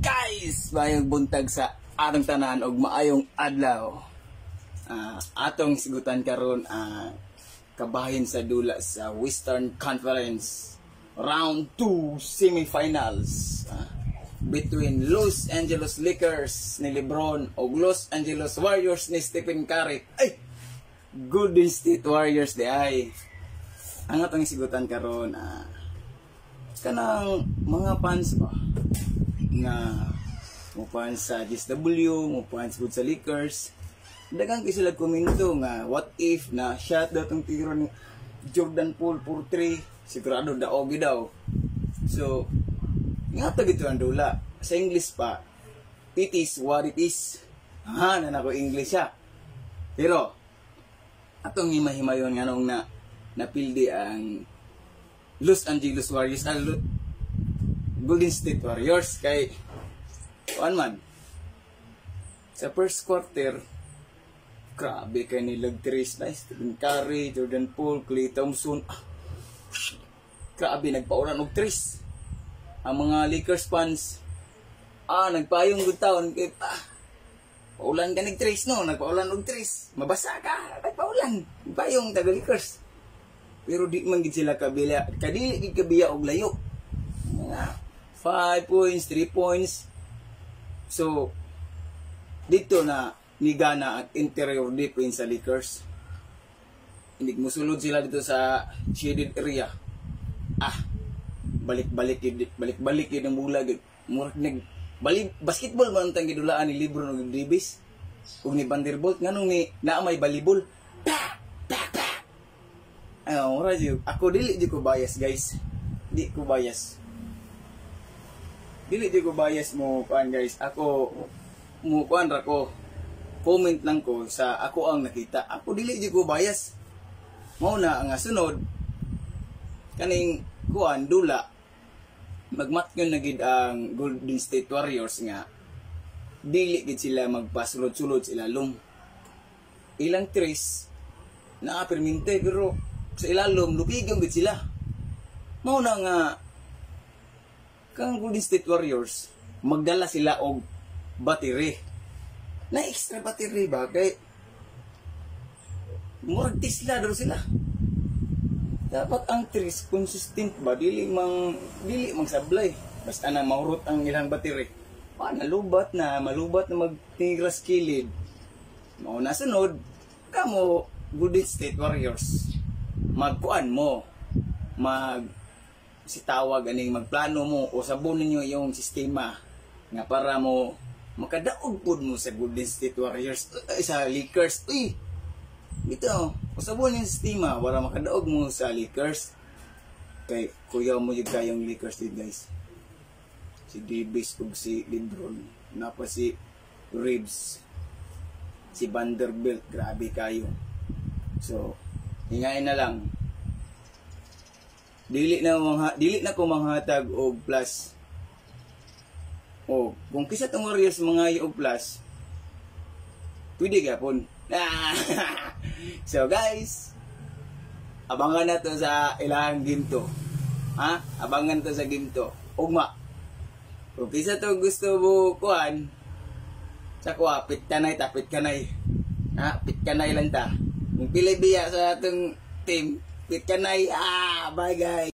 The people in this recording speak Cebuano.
Guys, maayong buntag sa atong tanan og maayong adlaw. Atong sigutan karon ang kabahin sa dula sa Western Conference Round 2 semifinals between Los Angeles Lakers ni LeBron ug Los Angeles Warriors ni Stephen Curry. Ay! Golden State Warriors diay. Ang atong sigutan karon, kanang mga fans ba nga mo fans sa GSW, mo fans gud sa Lakers. Daghang kay sila komento nga what if na shot daw tong tiro ni Jordan Poole 4-3, sigurado daogi daw. So, nga to gito ang dula. Sa English pa, "It is what it is." Ha, na nako English siya. Pero, atong himahimayon nganong na napildi ang Los Angeles Warriors, ang Golden State Warriors, kay kuan man sa first quarter, grabe kay nilag tres na Stephen Curry, Jordan Poole, Klay Thompson. Ah, grabe, nagpaulan og tres ang mga Lakers fans. Ah, nagpayong gud taon kay paulan ka nig tres, no? Nagpaulan og tres, mabasa ka, nagpaulan, payong taga Lakers, pero di man gid sila kabila kadili gid kabiya og layo, mga 5 points, 3 points. So dito na nigana ang interior defense sa Lakers. Hindi musulod sila dito sa shaded area. Ah, balik-balik yun, balik-balik yun ang mula gyud. Murag nag balik basketball man ang gidulaan ni LeBron ug Davis ug ni Vanderbilt, nganong ni naa may volleyball. Pa pa pa. Ay, mura jud. Ako, dili jud ko bias, guys. Di ko bias. Dili jud ko bias mo kuan, guys. Ako mo kuan ra ko. Comment lang ko sa ako ang nakita. Ako, dili jud ko bias. Mao na nga sunod kaning kuan dula, magmatngon na gid ang Golden State Warriors nga dili gid sila magpasulod-sulod sa ilalom. Ilang tres naa permente, pero sa ilalom lupigon gid sila. Mao na nga kang Golden State Warriors, magdala sila og battery. Na extra battery ba kay murag Tesla daw sila. Dapat ang tres consistent ba, dili mang sablay. Basta na mahurot ang ilang battery. Pa nalubat na, malubat na magtigras kilid. Mao na sunod kamo Golden State Warriors, magkuan mo, mag si tawag aning magplano mo o sabon ninyo yung sistema nga para mo makadaog pud mo sa Golden State Warriors, ay, sa Lakers. Uy, ito usabon yung sistema para makadaog mo sa Lakers, kay kuya mo yung kayong Lakers din, guys. Si Davis ug si LeBron, napa si Reeves, si Vanderbilt, grabe kayo. So hingayin na lang, dili na ko manghatag og plus o kung kisa tong Warriors mga og plus, pwede gapon. So guys, abangan na to sa ilang game to, ha, abangan to sa game to ugma. Kung kisa to gusto mo kuan sa kuha, pit kanay ta, pit kanay, ha, pit kanay lang ta. Kung pili biya sa atong team, pit kanay. Ah, bye, guys.